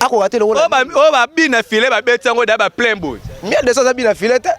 Akoka te lokola Oyo babina file, babeti yango da baplein boye. Miel de son aza bina file te.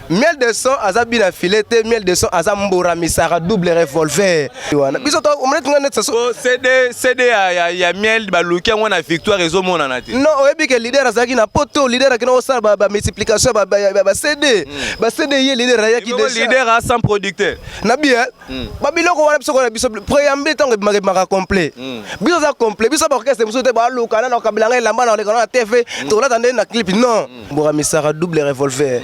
Miel de son aza bina file te. Miel de son aza mbora misaka, double revolver wana. Biso to omoneti nga neti Po CD ya Miel, baluki yango na Victoire, ezomonana te. Non, oyebi ke leader azalaki na poto. Leader akenda kosala bamultiplication ya baCD, baCD. Ye leader ayaki Ebongo déjà. Leader a sans producteur. Na bien babiloko wana, biso kona biso préambule ntango ebimaka, ebimaka complet. Biso aza complet. Biso baorchestre mosusu te baluka nana okabela ngai elamba na oleka na TV, tokolata nde na clip. Non, mbora misaka, double revolver.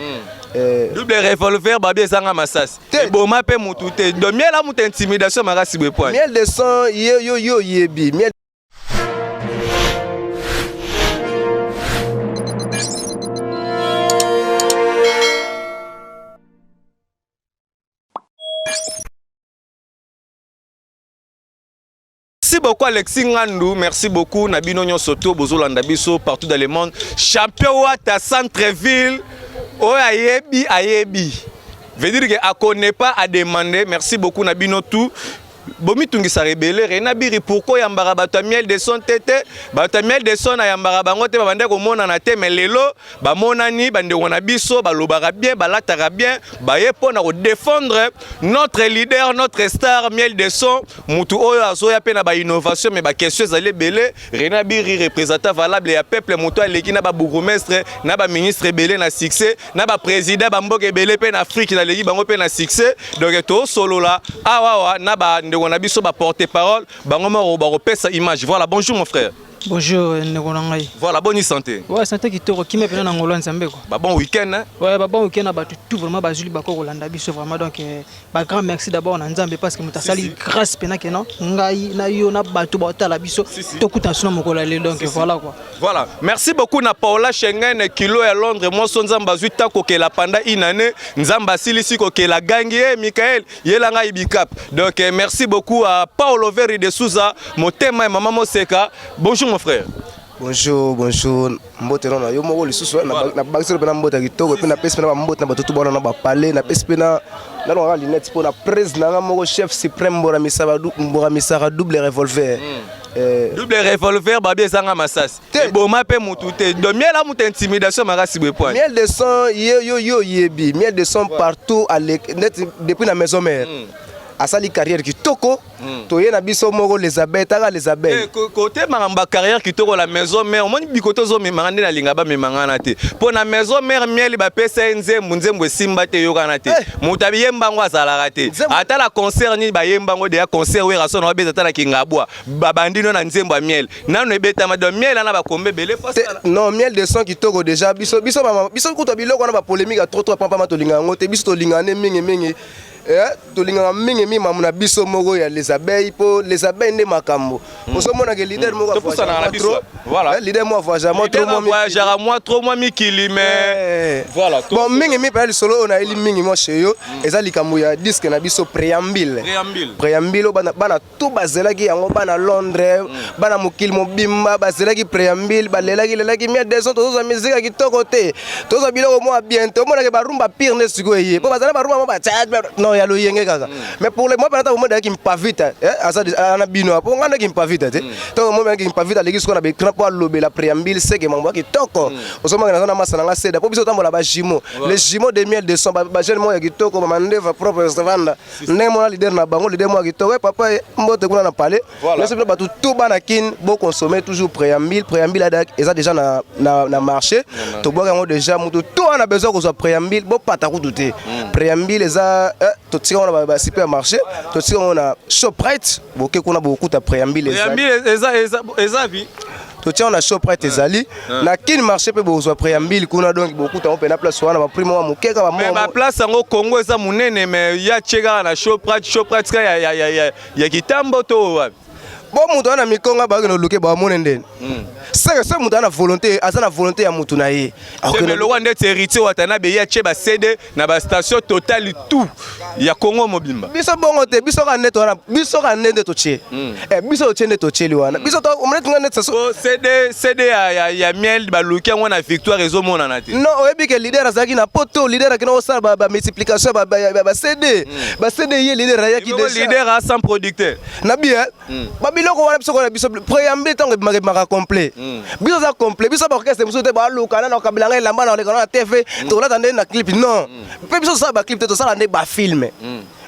Double revolver babi ezanga masasi. Te. Eboma mpe mutu te. Donc Miel amuta intimidation makasi boye poani? Miel de son, ye yo yo yebi miel. Merci beaucoup Alexis Ngandou, merci beaucoup na bino nyonso to bozolanda biso partout dans le monde. Champion Wata centre-ville, oyo ayebi ayebi. Veut dire que a connaît pas à demander. Merci beaucoup na bino tout. Bomitungisaka ebele. Rena Biri, pourquoi oyambaka bato ya Miel de Son te? Te, bato ya Miel de Son ayambaka bango te, babandaki komonana te, mais lelo bamonani. Bandeko na biso balobaka bien, balataka bien, baye mpo na kodéfendre notre leader, notre star Miel de Son, mutu oyo azoya mpe na bainnovation. Mais baquestion ezali ebele. Rena Biri, représentant valable ya peuple, moto aleki na babourgmestre, na baministre ebele na succès, na baprésident bamboka ebele mpe na Afrique, naleki bango mpe na succès. Donc tosolola awa na bandeko na biso baporte parole, bango moko bakopesa image. Voilà, bonjour mon frère. Bonjour ndeko na ngai. Voilà, bonne santé? Ouais, santé kitoko, kimia mpena na ngolo ya Nzambe quoi. Ba bon week-end, hein? Ouais, ba bon week-end na bato tout vraiment bazwi bako kolanda biso vraiment. Donc ba grand merci d'abord na Nzambe parce que moto asali grâce mpena ke non ngai na yo na bato baotala biso tokutana so na mokolo ya lelo. Donc voilà quoi. Voilà, merci beaucoup na Paola Schengen, kilo ya Londres. Mwasi Nzambe azwi ta kokela pendant une année. Nzambe asilisi kokela gangi ye Michael yelanga ibikap. Donc merci beaucoup à Paolo Verri de Souza, motema et maman Moseka. Bonjour mon frère. Bonjour, bonjour. Mbote na yo moko lisusu. Nabakisi mpe na mbote ya kitoko, mpe napesi mpe na bambote na bato tu bana na bapale. Napesi mpe na nalongaka lunette mpo na prise na nga moko, chef suprême Mbora Misaka, double revolver. Double revolver babi ezanga masasi. Te. Eboma mpe mutu te. Donc Miel amuta intimidation makasi boye poani? Miel de Son, ye yo yo yebi Miel de Son partout neti depuis na maison mère asali carrière kitoko. Toye na biso moko les abeilles, taka les abeilles. Kote makambo ya carrière kitoko, la maison mère, omoni bikote ozomemanga nde nalinga bamemanga na te, mpo na maison mère Miel bapesa ye nzembo, nzembo esimba te, eyokana te. Moto ayemba yango azalaka te. Ata na concert nini bayemba yango deya, concert Werrason babeta, ata na Kingabwa babandi no na nzembo ya Miel, nano ebetama. Donc Miel ana bakombe ebele. Non, Miel de Son kitoko déjà. Biso biso biso kuta biloko wana, bapolémique ya trop trop pampama, tolinga yango te. Biso tolingaka nde mingi mingi, tolingaka mingi mingi mamu na biso moko ya les abeilles, mpo les abeilles nde makambo. Ozomonaka leader moko leader moko avoyagea mwa trop, voyageaka mwa trop, mwa mikili, mais voilà. Bon, mingi mingi mpenza lisolo oyo nayeli mingi mwa chez yo eza likambo ya disque na biso Préambule. Préambule oyo bana to bazelaki yango, bana Londres, bana mokili mobimba bazelaki Préambule, balelaki lelaki Miel de Son. Tozozwa musique ya kitoko te, tozwa biloko mwa bien te. Omonake barumba pire nde sikoyo eye, mpo bazala barumba mo batia non ya loyenge kaka. Mais pour le moi mpenza, ntango moi Kimpavita aza na bino, mpo ngai nde Kimpavita te, ntango moi Kimpavita aleki sikoyo na baécran mpo alobela Préambule, seke mambo ya kitoko. Ozomaka naza na masa na nga seda, mpo biso otambola bajumeau, les jumeaux de Miel de Son, bajeune moko ya kitoko, bamandeva propre vanda ndenge mona leader na bango, leader moko ya kitoko. Papa, mbote kuna na palais. Merci bino bato tout bana Kin, boconsommer toujours Préambule. Préambule eza déjà na marché, tobwaka yango déjà. Moto to wana besoin kozwa Préambule, bopata kutu te. Préambule eza, totika yango na basuper ya marché, totika yango na Shoprite. Boke kuna, bokokuta Préambule. Eza vi. Totia yango na Shoprite, ezali na Kin marché mpe bozwa Préambule kuna. Donc bokuta yango mpe na place wana, baprix moko moke kaka. Baplace yango Congo eza monene, mais ya tie kaka na Shoprite. Shoprite ka ya kitambo to wapi? Bo moto wana mikonga bakende oluke, bamone ndeni seke soki moto aza na volonté, aza na volonté ya motu na ye. Lokwa ndeti Héritier Watanabe, ye atie baCD na bastation Total tout ya Congo mobimba. Biso bongo te. Biso kaka nde towana, biso kaka nde nde totie, biso totie nde totieli wana. Biso omoneti nga neti CD ya Miel baluki yango na Victoire, ezomonana te. Non, oyebi ke leader azalaki na poto. Leader akenda kosala bamultiplication ya baCD, baCD. Ye leader ayaki déjà. Leader a sans producteur. Na bien babiloko. Babiloko wana, biso kona biso préambule, ntango ebimaka, ebimaka complet. Biso oza complet. Biso baorchestre mosusu te, baluka nana okabela ngai elamba na oleka na TV, tokolata nde na clip. Non, mpe biso tosala baclip te, tosala nde bafilm.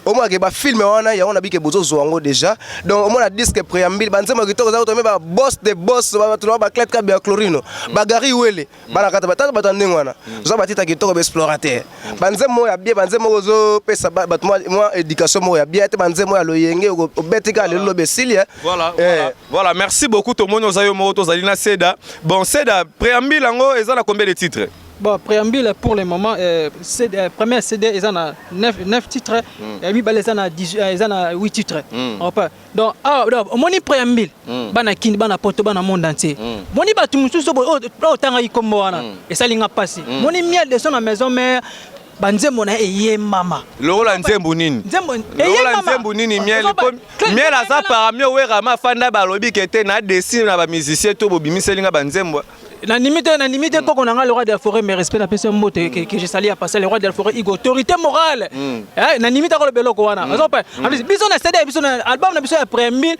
Omonake bafilm wana, yango na bike bozozwa yango déjà. Donc omona disque préambule, banzembo ya kitoko eza. Tome baboss de boss, bato na baclete kabe ya chlorino, bagari wele, bana kata batata, bato ya ndenge wana oza batita kitoko, baexplorateur, banzembo moko ya bien, banzembo moko ozopesa bato mwa éducation moko ya bien te, banzembo ya loyenge obeti kaka lelo, lobi esili. Voilà, merci beaucoup. Tomoni oza yo moko, tozali na Seda. Bon, Seda, préambule yango eza na combien de titres? Bon, préambule pour le moment, CD, première CD, ils ont 9 titres, et mibale ils ont 18, ils ont 8 titres. Enfin, donc, ah, donc, omoni préambule, bana Kini, bana Poto, bana monde entier. Moni batu mususu oyo otanga ikombo wana, esalinga pasi. Moni Miel de Son na maison mère, banzembo na ye eyembama. Lokola nzembo nini? Nzembo Lokola nzembo nini? Miel, Miel aza parmi Owera ma afanda, balobi ke te na desi na bamusicien to bobimiseli nga banzembo. Na limite koko na nga, le roi de la forêt, mes respects, napesi mbote que je salue à passer, le roi de la forêt Igo, autorité morale. Na limite akoloba eloko wana. Ozo pa en plus, biso na CD, biso na album na biso ya préambule,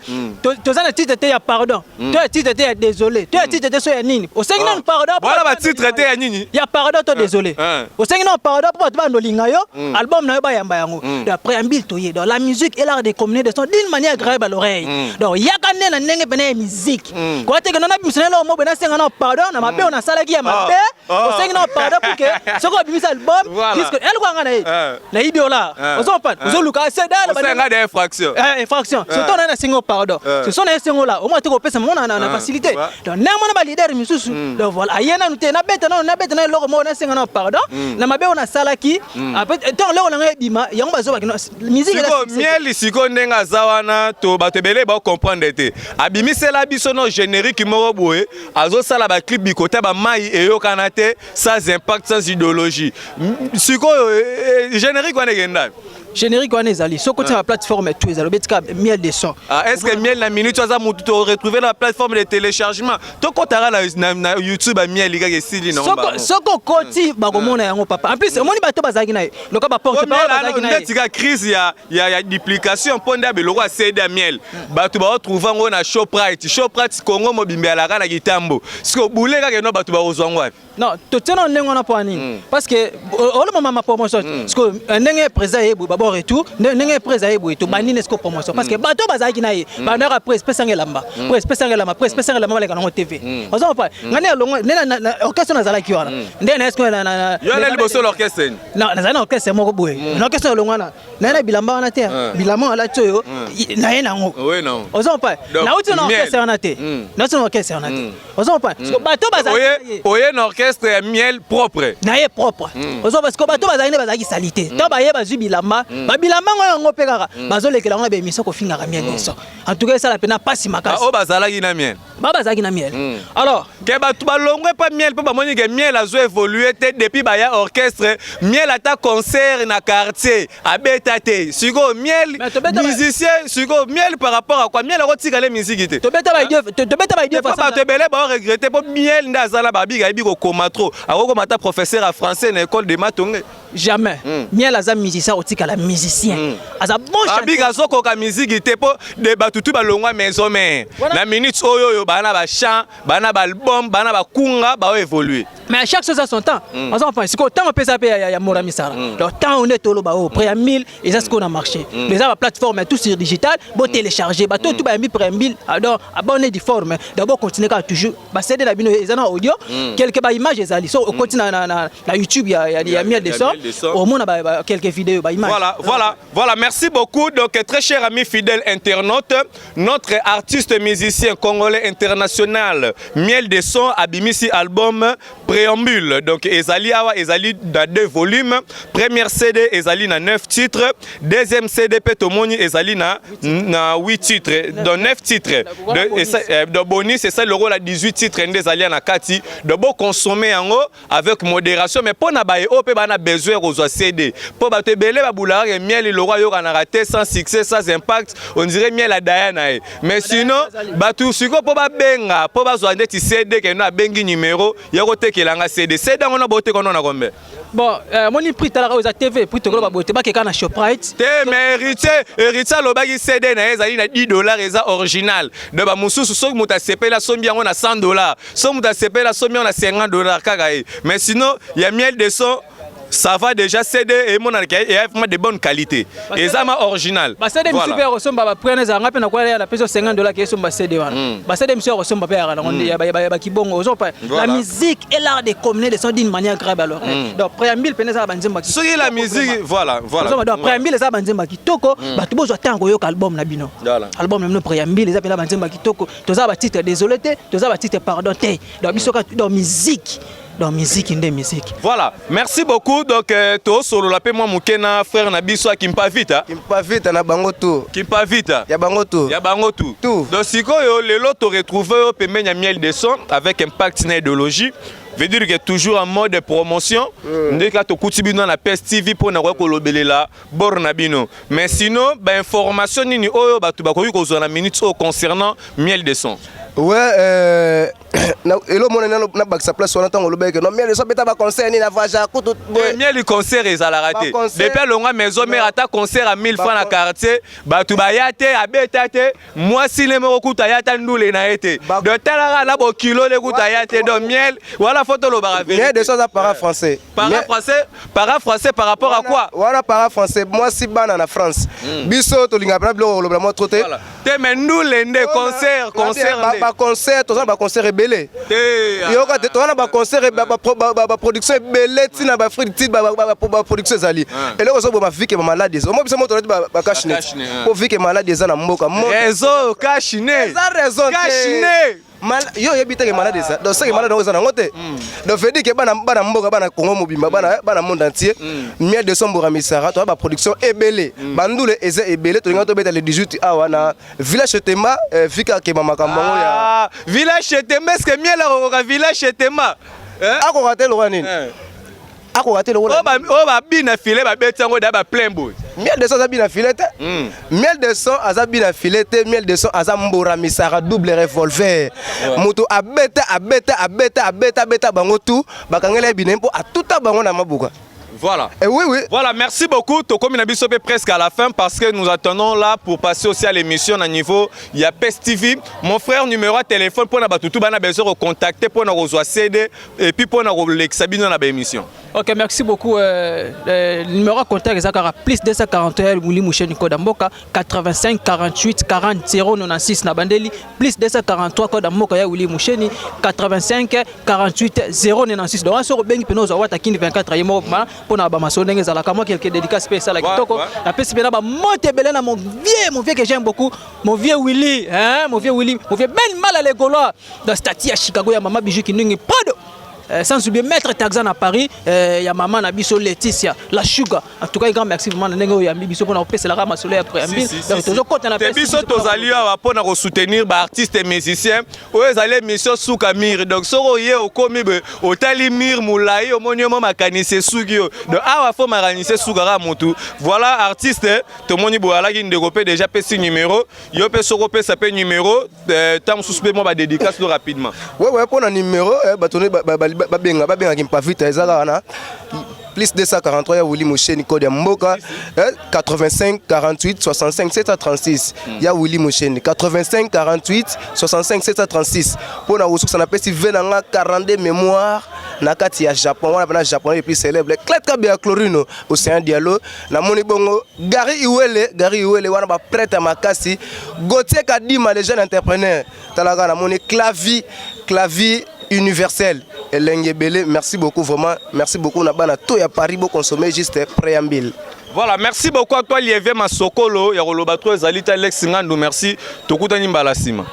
toza na titre te ya pardon, to ya titre te ya désolé, to ya titre te so ya nini. Osengi nanu pardon. Voilà, batitre te ya nini? Ya pardon to désolé. Osengi nanu pardon mpo bato bandolinga yo, album na yo bayamba yango. Donc préambule, toye. Donc la musique est l'art de communiquer de son d'une manière agréable à l'oreille. Donc yaka nde na ndenge pene ya musique koya teke nona bimisa na eloko moko boye, nasenga na pardon na mabe oyo nasalaki ya mabe. Osengi na pardon pour que soki obimisa album, disque eloko yanga na ye nayibi ola, ozopana ozoluka sedala de infraction. Infraction surtout na nasengi pardon, surtout na esengo la omoi te kopesa mo na facilité. Donc ndenge mona baleader misusu, donc voilà, aye nanu te, nabeta nanu, nabeta na eloko moko, nasenga na pardon na mabe oyo nasalaki. Après, ntango eloko na ngai ebima, yango bazobaki musique. Miel, sikoyo ndenge aza wana, to bato ebele baocomprendre te. Abimisela biso no générique moko boye, azosala baclip bikota bamai eyokana te, sans impact, sans idéologie. Sikoyo générique wana ekenda? Générique wana ezali soki otia baplateforme tout, ezali obetika Miel de Son. Ah, est ce que Miel na minute aza mutu to retrouver na plateforme de téléchargement? Tokɔtaka na YouTube ya Miel kaka, esili. Soki okoti, bakomona yango, papa. En plus, omoni bato bazalaki na ye loka baporte parole bazalaki na ye. Ndetika crise ya duplication mpo nde ya biloko ya CD ya Miel, bato baotrouve yango na Shoprite. Shoprite Congo mobimba alaka na kitambo. Siko bule kaka eno, bato bakozwa yango wapi? Non, totie na ndenge wana mpo nini? Parce que olomama ma promotion, parce que ndenge président ye boye, babo retour, ndenge président ye boye, tobandi nde siko promotion, parce que bato bazalaki na ye bandaka presse, pesanga elamba, presse, pesanga elamba, presse, pesanga elamba, baleka nango TV. Oza mopa nga nde alongo nde na orchestre nazalaki wana nde na eske. Yo na liboso l'orchestre? Nazali na orchestre moko boye, na orchestre alongo wana, naye na bilamba wana te, bilamba alati oyo naye nango. Oza mopa, nauti na orchestre wana te, nauti na orchestre wana te. Oza mopa, bato bazali oye na orchestre ya Miel propre. Na ye propre. Ozo, parce que bato bazalaki nde bazalaki sali te. To baye bazwi bilamba, babilamba ngo yango mpe kaka bazolekela yango na baémission kofingaka Miel de Son. En tout cas, esala mpena mpasi makasi. Oyo bazalaki na Miel. Ba bazalaki na Miel, alors. Ke bato balongwe mpa Miel mpo bamoni ke Miel azo évolue te depuis baya orchestre. Miel ata concert na quartier abeta te. Sikoyo Miel musicien, sikoyo Miel par rapport à quoi? Miel akotikala musique te. Tobeta baidée. Bato ebele baoregrete mpo Miel nde aza na babika, ayebi kokoma trop, akokoma ata professeur ya français na école de Matonge. Jamais. Miel aza musicien, otikala musicien, aza bon. Abika azokoka musique te mpo de bato tu balongwa maison mère na minute oyo oyo baa na bachant, baa na baalbum, baa na bakunga, baoévolue. Mais à chaque chose a son temps. Oza comprendre? Sikoyo ntango opesa mpe ya mora misala, donc ntango nde toloba oyo préambule eza sikoyo na marché, eza baplateforme tout sur digital, botélécharge. Bato tout bayambi préambule, donc abonne du forme. Donc bocontinue kaka toujours baCD na bino, eza na audio, quelque baimage ezali. So okoti na YouTube ya Miel de Son, omona quelques vidéos, baimage. Voilà, merci beaucoup. Donc, très cher ami fidèle internaute, notre artiste musicien congolais international, Miel de Son, abimisi album Préambule. Donc, ezali awa, ezali dans deux volumes. Première CD, ezali na 9 titres. Deuxième CD, pe tomoni, ezali na 8 titres. Donc, 9 titres. De bonus, c'est ça le rôle à 18 titres, ezali na kati. De bon consommer yango avec modération, mais pour na baye oyo pe bana besoin kozwa CD. Po bato ebele babulaka Miel le roi yokanaka te, sans succès, sans impact, on dirait Miel adaya na ye. Mais sinon, bato sikoyo mpo babenga mpo bazwa ndeti CD, keno abengi numéro ya kotekelanga CD. CD yango na boteka no na combien? Bon, moni prix talaka oyo eza TV, prix tokoloba boye te, bakeka na Shoprite. Te, mais Héritier alobaki CD na ye ezali na 10 $, eza original. Donc bamosusu, soki moto asepeli, asombi yango na 100 $, soki moto asepeli, asombi yango na 50 $ kaka ye. Mais sinon ya Miel de Son, ça va déjà. CD emonanaka eya vraiment de bonne qualité, eza ma original. Ba CD misusu mpe ya kosomba, baprix wana ezalanga mpe na koya na peso 50 $ ke esomba CD wana. Ba CD misusu ya kosomba mpe yaka nango nde ya bakibongo ozopa. La musique est l'art de communier des sons d'une manière agréable à l'oreille. Donc préambule pene ezala banzembo ya Soki la musique, voilà. Ozomba, donc préambule eza banzembo ya kitoko. Bato bozwa ntango koyoka album na bino. Album na bino préambule eza mpena banzembo ya kitoko. Toza batitre désolé te, toza batitre pardon te. Donc biso kaka, donc musique, donc musique nde musique. Voilà, merci beaucoup. Donc tosolola mpe mwa moke na frère na biso Akimpa Vita. Kimpa Vita na bango tu. Kimpa Vita. Ya bango tu. Ya bango tu. Tout. Donc sikoyo lelo toretrouve oyo pembeni ya Miel de Son avec impact na idéologie, veut dire que toujours en mode de promotion nde kaka tokuti bino na PS TV mpo na koya kolobelela bord na bino. Mais sinon, bainformation nini oyo bato bakoki kozwa na minute oyo concernant Miel de Son? Ouais, elo mona nano nabakisa place wana. Ntango olobaki no Miel de Son beta baconcert nini, avoyage kutu. Miel, concert ezalaka te. Depuis alongwa Maison Mère, ata concert ya 1000 francs na quartier, bato baya te. Abeta te, mwasi ne moko kutu aya ta ndule na ye te. Donc talaka na bokilo ne kutu aya te. Donc Miel wana, fo tolobaka. Miel de Son aza para français. Para français, para français par rapport à quoi? Wana para français, mwasi, bana na France. Biso tolingaka mpena biloko kolobela mwa trop te. Te, mais ndule nde concert, concert nde. Baconcert, toza na baconcert ebele. Yoka te, toza na baconcert, baproduction ebele ntina baafrike ti baproduction ezali. Eloko ezoboma vike bamaladi eza omo biso mo tolati bacache-nez mpo vike maladi eza na mboka. Réseau cache-nez. Eza raison. Cache-nez. Yo oyebi teke maladi eza, donc seke maladi yango eza nango te. Donc veut dire ke bana, bana mboka, bana Congo mobimba, bana, bana monde entier, Miel de Son, Mbora Misara, toza baproduction ebele, bandule eza ebele. Tolinga tobeta le 18 awa na village Tema, vika akema makambo yango ya Village Tema, est ce que Miel akokoka village Tema? Akoka te, lokola nini? Akoka te lokola Oyo babina file, babeti yango da baplein boye. Miel de Son aza bina file te. Miel de Son aza bina file te. Miel de Son aza Mbora Misara, double revolver. Moto abeta, abeta, abeta, abeta, abeta bango tu, bakangela ye bina mpo atuta bango na mabuka. Voilà. Eh oui. Voilà, merci beaucoup. Tokomi na biso presque à la fin parce que nous attendons là pour passer aussi à l'émission à niveau il y a PES TV. Mon frère, numéro de téléphone pour na batutu bana besoin de contacter pour na reçoit CD et puis pour na l'examiner na émission. Ok, merci beaucoup. Numéro de contact ezalaka plus 241, Willy Moucheni, code mboka, 85 48 40 096. Na bandeli, plus 243, code mboka ya Willy Moucheni, 85 48 096. Donc soki obengi mpena, ozwa Wata Kini 24 ye moko mpona bamasolo ndenge ezalaka. Mwa quelque dédicace mpe esala kitoko. Napesi mpena bamoto ebele na mon vieux que j'aime beaucoup, mon vieux Willy, hein, mon vieux Willy, mon vieux Ben Mala les Gaulois dans statut ya Chicago, ya mama Bijou Kinungi Prado. Sans oublier Maître Taxan à Paris, ya maman na biso Laetitia, la Sugar. En tout cas, grand merci vraiment na ndenge oyo yambi biso mpona kopeselaka masolo ya préambule. Donc tozokota na Te, biso tozali awa mpona kosoutenir baartiste et musicien. Oyo ezali émission Suka Mire. Donc soki oye, okomi boye, otali mire molai, omoni yo mo makanisi esuki yo. Donc awa fo makanisi esukaka motu. Voilà, artiste tomoni boye alaki ndeko mpe déjà pesi numéro. Yo mpe soki opesa mpe numéro, ntango mosusu mpe mwa badédicace to rapidement. Ouais, mpo na numéro, bato ne babenga, babengaki Mpavita, eza kaka na plus 243 ya Willy Musheni, code ya mboka, 85 48 65 736. Ya Willy Musheni, 85 48 65 736. Mpo na kosukisa, napesi ve na nga 42 mémoire na kati ya Japon wana mpena japonais le plus célèbre, Clet Kabeya Chlorino Océan Diallo. Namoni bongo Gary Iwele, Gary Iwele wana baprêtre ya makasi, Gautier Kadima le jeune entrepreneur. Talaka, namoni Clavi, Clavi universel, elenge ebele. Merci beaucoup, vraiment merci beaucoup na bana to ya Paris. Boconsommer juste préambule. Voilà, merci beaucoup à toi, Lieve Masokolo, ya koloba trop ezali ta Alex Ngandu, merci. Tokutani mbala nsima.